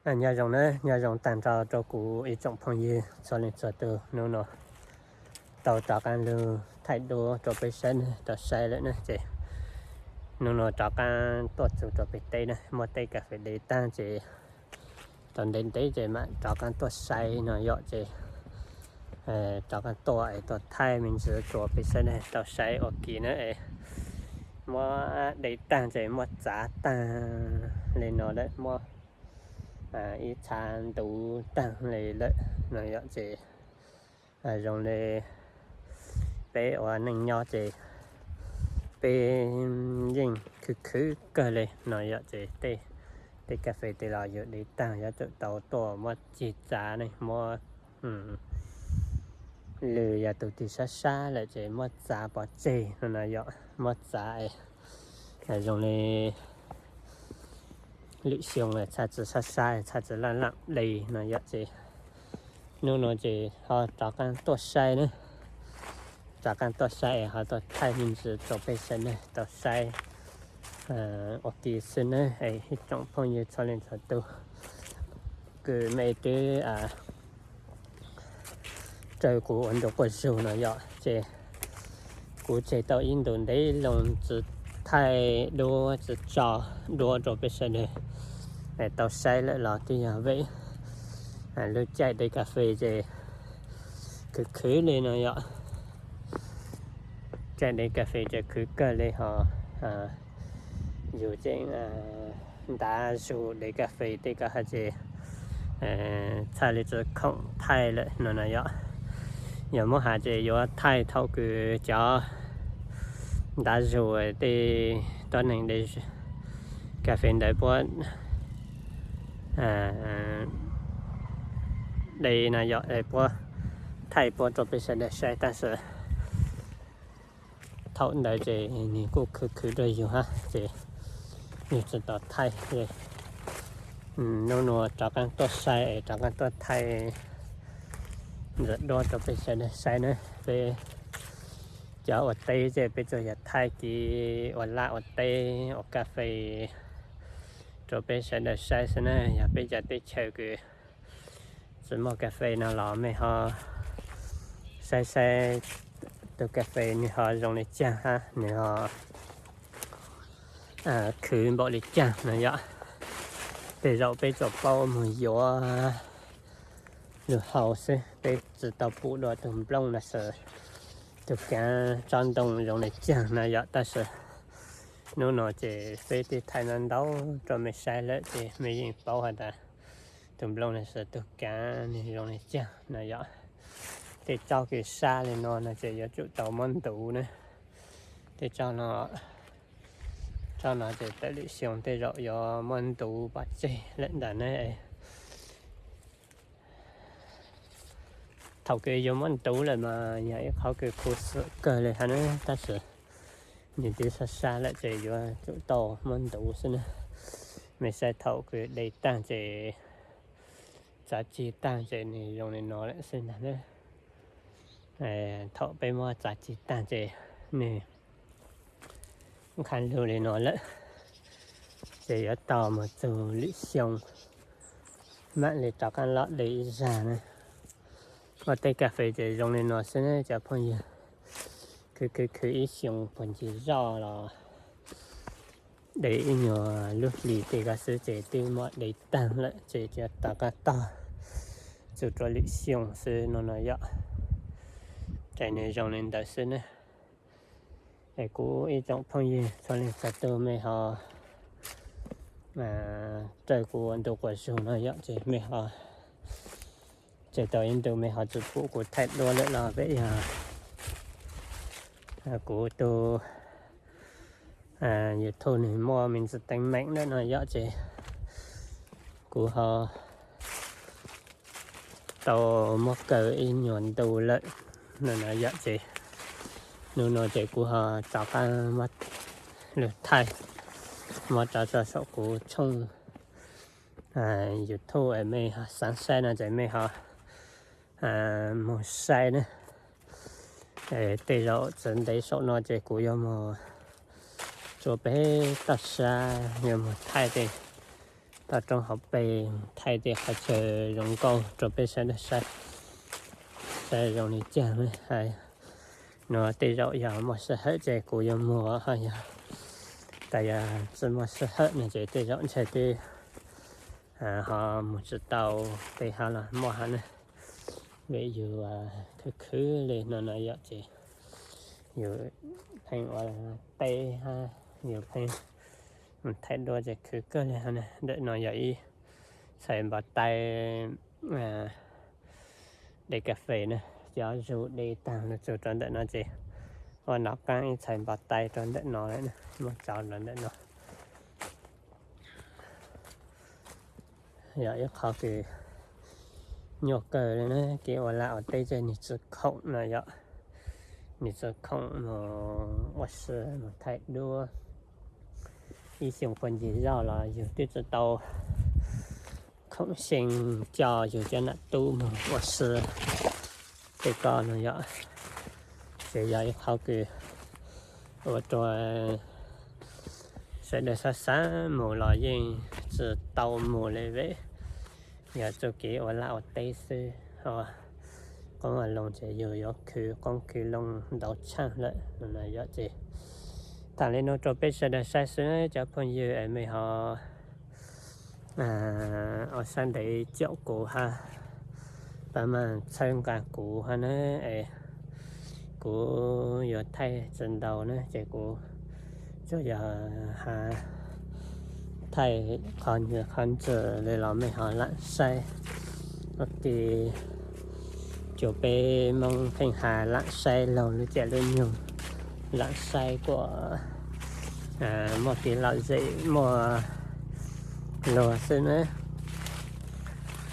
Nyob zoo na, nyob zoo tag nrho rau kuv ib tsoom phooj ywg txhua leej txhua tus. Hnub no tau rov qab lug thaij duab rau peb saib ne, tau saib lawm ne ces hnub no rov qab tuaj txug rau peb teb na, muab teb kas fes de tag ces tau ntev ntev ces mam rov qab tuaj saib no yom ces rov qab tuaj es tuaj thaij me ntsis rau peb saib ne, tau saib ua ke na es muab de tag ces muab txav tag li no lawm, muab ib txha ntuv tag li lawm no yom ces zoo li peb ua neej nyob ces peb yeej khwv khwv kawg li no yom ces tej kas fes tej los yug de tag yuav tsum tau tuaj muab cig txav ne, muab lwm yog tus twg sab sab lawm ces muab txav pov tseg no no yom, muab txav zoo li lwm xyoo txhaj tsi sab sab txhaj tsi laj lam de no yom ces hnub no ces ho rov qab tuaj saib na, rov qab tuaj saib es ho tuaj thaij me ntsis rau peb saib ne, tau saib ua ke xwb ne es ib tsoom phooj ywg txhua leej txhua tus, kws mej twb raws kuv ua ntu quas zug no yom ces kuv tseg tau ib ntus ntev loo tsi thaij duab tsi tso duab rau peb sawv daws tau saib lawm los twb yog vim lub caij de kas fes ces khwv khwv li no yom, caij de kas fes ces khwv kawg li ho yus tseem ntav zug de kas fes tej ko hab ces txhaj li tsi khoom thaij lawm no no yom. Yog muab has ces yuav thaij thaum kws cov ntav zug tej tuab neeg de kas fes ntawd puab de no yom, puab thaij puab rau peb sawv daws saib tab sis thaum ntawd ces nws kuj khwv khwv rau yus hab ces yus tsi tau thaij. Hnub nua rov qaab tuaj saib es rov qaab tuaj thaij ntawm duab rau peb sawv daws saib na. Peb cov ua teb ces peb tsuas yog thaij kev ua laj ua teb ua kas fes rau peb sawv daws saib xwb na. Yog peb cov teb chaws kws tsi muaj kas fes no los mej ho saib saib tus kas fes nws ho zoo li caag hab nws ho khwv npaum li caag no yom. Tej zaum peb tsuas paub moog yuav lug haus xwb, peb tsi tau pum dua tug nplooj no xwb, tug kaav tsob ntoo zoo li caag no yom. Tab sis hnub no ces peb twb thaij ntau ntau rau mej saib lawm ces mej yeej paub has tas tug nplooj no xwb tug kaav nwg zoo li caag no yom. Tej tsob kws sab li no no ces yuav tsum tau muab ntuv na. Tej tsob no, tsob no ces tawm lwm xyoo tej zaum yuav muab ntuv pov tseg lawm ntag ne. Thaum kws yuav muab ntuv lawm mas yog ib qhov kws khuv xim kawg li hab na, tab sis nws twb sab sab lawm ces yuav tsum tau muab ntuv xwb na. Mej saib thaum kws de taag ces txav cig taag ces nwg zoo li no lawm xwb ntag na. Thaum peb muab txav cig taag ces nwg nqha lug li no lawm, ces yuav tau moog txug lwm xyoo mam li rov qaab los de ib zag na. Ua tej kas fes ces zoo li no xwb ne cov phooj ywg. Khwv khwv khwv ib xyoo puag ncig zoj los de ib nyuag lub hlis tej ko xwb ces twb muab de taag lawm ces yuav rov qaab tog txug rua lwm xyoo xwb no no yom. Ces nwg zoo li ntawd xwb na. Es kuv ib tsoom phooj ywg txhua leej txhua tug mej ho raws kuv ua ntu quas zug no yom, ces mej ho tseg tau ib ntu mej ho tsi pum kuv thaij duab lawm los peb yog kuv tug YouTube nwg muaj me ntsis teeb meem lawm no yom, ces kuv ho tau muab kaw ib nyuag ntu lawm no no yom, ces nub no ces kuv ho rov qaab muab lug thaij, muab rov tso saum kuv tshooj YouTube es mej xaav saib no ces mej ho moog saib na. Tej zaum txawv ntev saum no ces kuv yuav moog tsua peb toj sab yuav moog thaij tej toj roob hauv pes, thaij tej qhov chaw zoo nkauj rau peb sawv daws saib, saib zoo li cas ne. Hais no tej zaum yog muaj sij hawm ces kuv yuav muag, ho yog tas yog tsis muaj sij hawm no ces tej zaum ntshe twb ho mus tsis tau peb hav los muaj hav ne. Vim yus khwv khwv li no no yom ces yus pheej ua teb hab yus pheej thaij duab ces khwv kawg li hab ne. Ntawm no yog ib txhais npov tais dej kas fes na, cov zug dej taag lug txug rau ntawm no ces ua nom qaab ib txhais npov tais rau ntawm no lawm, muab tso rau ntawm no. Yog ib qho kws nyuaj kawg li na, kev ua laj ua teb ces nwg tsi khoom no yom, nwg tsi khoom mus ua si mus thaij duab. Ib xyoo puag ncig zog los yug twb tsi tau khoom xyee coj yug cov nam tub mus ua si tej ko no yom. Ces yog ib qho kws ua rua sawv daws xav xav mus los yeej tsi tau mus li vim yog txuj kev ua laj ua teb xwb. Qoob loo ces yug yuav khwv qoob khwv loo ntau tshaaj lawm no yom. Ces thaam le nuav rua peb sawv daws saib xwb cov phooj ywg es mej ho ua sab ntev caum kuv hab pab maag txhawb nqaa kuv hab na. Es kuv yuav thaij tsi ntau na ces kuv tsuas yog has thaij qhov ntawm qhov ntawd le los mej ho laam saib. Ua ke cuag peb Moob pheej has laam saib laug lub caij lub nyoog, laam saib kuas muaj kev lom zem muaj luag xwb na.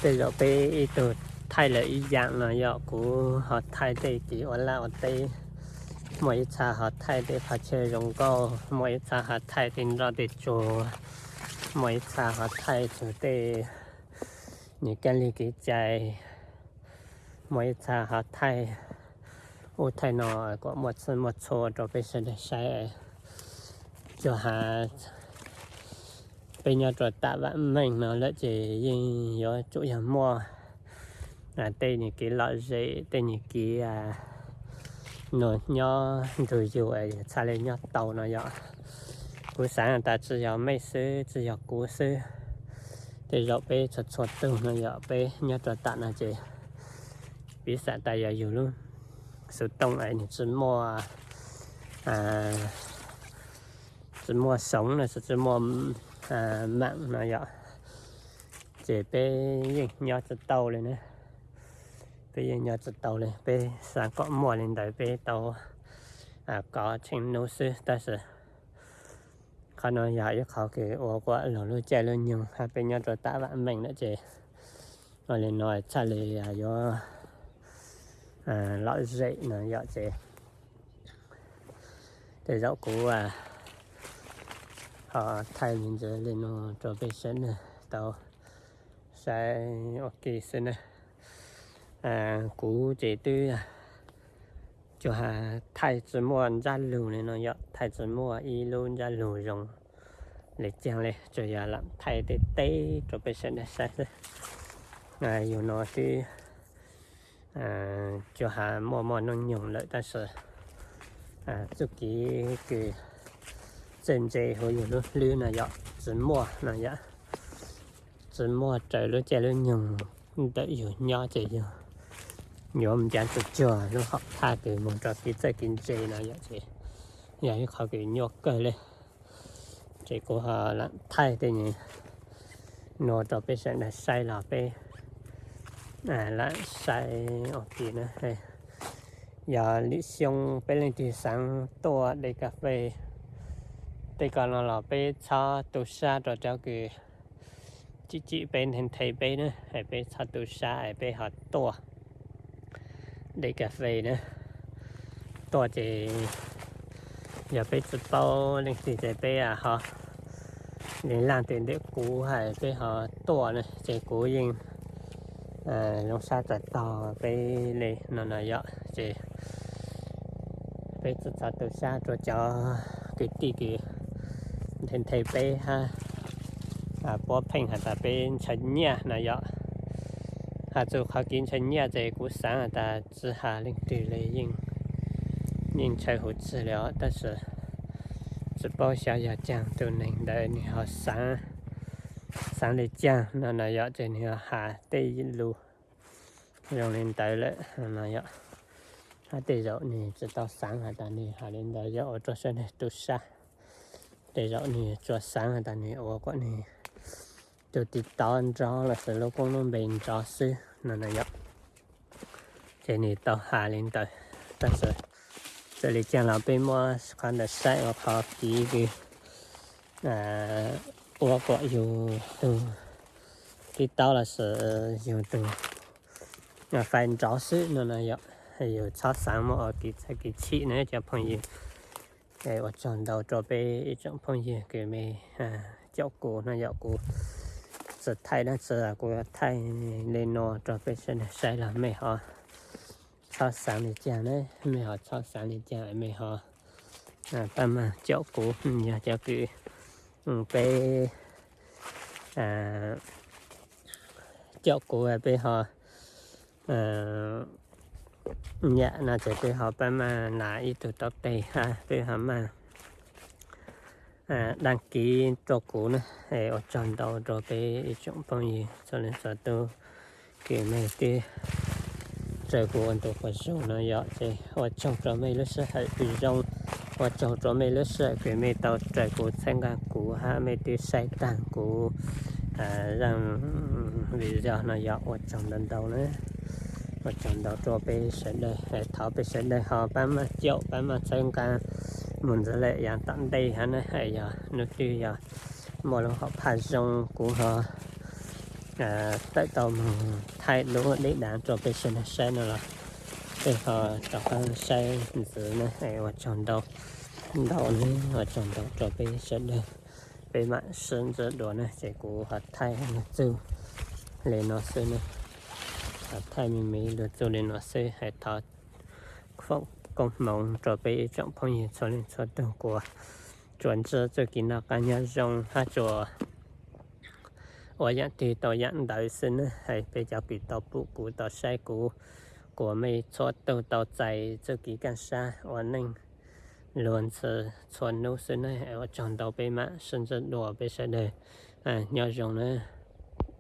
Tej zaum peb ib tug thaij lawm ib yaam no yom, kuv ho thaij tej kev ua laj ua teb, muaj ib txha ho thaij tej qhov chaw zoo nkauj, muaj ib txha ho thaij tej nroj tej tsuag, muaj ib txha ho thaij txug tej nws kab lig kev cai, muaj ib txha ho thaij ub thaij no kuas muaj txhua muaj txhua rau peb sawv daws saib. Cuag has peb nyob rua tam vaam meej no lawm ces yeej yuav tsum yog muaj tej nyuag kev lom zem, tej nyuag kev nua nyob nrug yug es yug txhaj le nyob tau no yom. Kuv xaav tas tsi yog mej xwb, tsi yog kuv xwb, tej zaum peb txhua txhua tug no yom, peb nyob rua tam no ces piv xam tas yog yug lub xuv tooj es nws tsi muaj, tsi muaj xoov no, tsi muaj maam no yom, ces peb yeej nyob tsi tau li na. Peb yeej nyob tsi tau li, peb xaav kom muaj li ntawd peb tau kov tsheej nub xwb. Tab sis qhov no yog ib qho kws ua kuas laug lub caij lub nyoog hab peb nyob rua tam vaam meej lawm ces ua li no txhaj le yuav lom zem no yom. Ces tej zaum kuv ho thaij me ntsis li no rua peb sawv daws tau saib ua ke xwb na. Kuv ces twb cuag has thaij tsi muaj ntsab lug li no yom, thaij tsi muaj ib lub ntsab lug zoo li caag li, tsuas yog laam thaij tej teb rua peb sawv daws saib xwb. Yug no twb cuag has muaj muaj noob nyoog lawm tab sis txuj kev kws txawj ntse huv yug lub hlwb no yom tsi muaj no yom, tsi muaj raws lub caij lub nyoog ntawm yug nyob ces yug yuav ncav tsuag tsuag lub hom phaj kws moog rua kev txawj kev ntse no yom. Ces yog ib qho kws nyuaj kawg li, ces kuv ho laam thaij tej nyuag no rua peb sawv daws saib los peb laam saib ua ke na. Yog lwm xyoo peb leej twg xaav tuaj de kas fes tej ko no los peb txhob tu sab rua cov kws cim cim peb nthe nthe peb na, es peb txhob tu sab es peb ho tuaj de kas fes na. Tuaj ces yog peb tsi paub leej twg ces peb ho li laaj tes ntawm kuv hais peb ho tuaj na, ces kuv yeej zoo sab txais tog peb li no no yom. Ces peb txhob tu sab rua cov kwv tij kws nthe nthe peb hab, puab pheej has tas peb ntshaw nyiaj no yom. Has txug qhov kev ntshaw nyiaj ces kuv xaav has tas tsi has leej twg le yeej, yeej ntshaw huv tsi le os, tab sis tsi paub xyov yog caag tug neeg ntawd nwg ho xaav, xaav le caag no no yom, ces nwg ho has tej lug zoo le ntawd lawm no yom. Hab tej zaum nwg tsi tau xaav has tas nwg has le ntawd yog ua rua sawv daws tu sab. Tej zaum nwg tsuas xaav has tas nwg ua kom nwg tug TikTok nrov lossis lub koob lub npe nrov xwb no no yom. Ces nwg tau has le ntawd. Tab sis txawm le caag los peb muab qhov ntawd saib ua qhov kev kws ua kom yug tug TikTok lossis yug tug fais nrov xwb no no yom. Yug txhob xaav muaj ua kev txhawj kev chim na cov phooj ywg. Ua tsaug ntau rua peb ib tsoom phooj ywg kws mej caum kuv no yom, kuv tsi thaij dlaab tsi, kuv thaij le nuav rua peb sawv daws saib los mej ho txhob xaav le caag na, mej ho txhob xaav le caag, mej ho pab maag caum kuv, yog cov kws peb caum kuv peb ho nyam no ces peb ho pab maag las ib tug tau teg hab peb ho maag đăng ký rua kuv na. Ua tsaug ntau rua peb ib tsoom phooj ywg txhua leej txhua tug kws mej twb raws kuv ua ntu quas zug no yom, ces ua tsaug rua mej lub sij hawm kws zoo, ua tsaug rua mej lub sij hawm kws mej tau raws kuv txhawb nqaa kuv hab mej twb saib taag kuv zaaj video no yom. Ua tsaug ntau ntau na, ua tsaug ntau rua peb sawv daws. Thov peb sawv daws ho pab maag caum pab maag txhawb nqaa moog ntxiv lawm yav tom ntej hab na, yog nub twg yog muaj lub hom phaj zoo kuv ho tawm tau moog thaij lub deb daav rua peb sawv daws saib no los peb ho rov qaab saib ntxiv na. Ua tsaug ntau ntau na, ua tsaug ntau rua peb sawv daws. Peb maam sib ntsib dua na, ces kuv ho thaij lug txug le nuav xwb na. Ho thaij me me lug txug le nuav xwb, hais thov foom koob moov rua peb ib tsoom phooj ywg txhua leej txhua tug kuas tsuas ntsib txuj kev noj qaab nyob zoo hab tsuas ua yaam twg tau yaam ntawd xwb na. Hais peb cov kws tau pum kuv tau saib kuv, kuas mej txhua tug tau txais txuj kev kaaj sab ua neej luag ntxhi txhua nub xwb na. Ua tsaug ntau, peb maam sib ntsib dua, peb sawv daws nyob zoo na.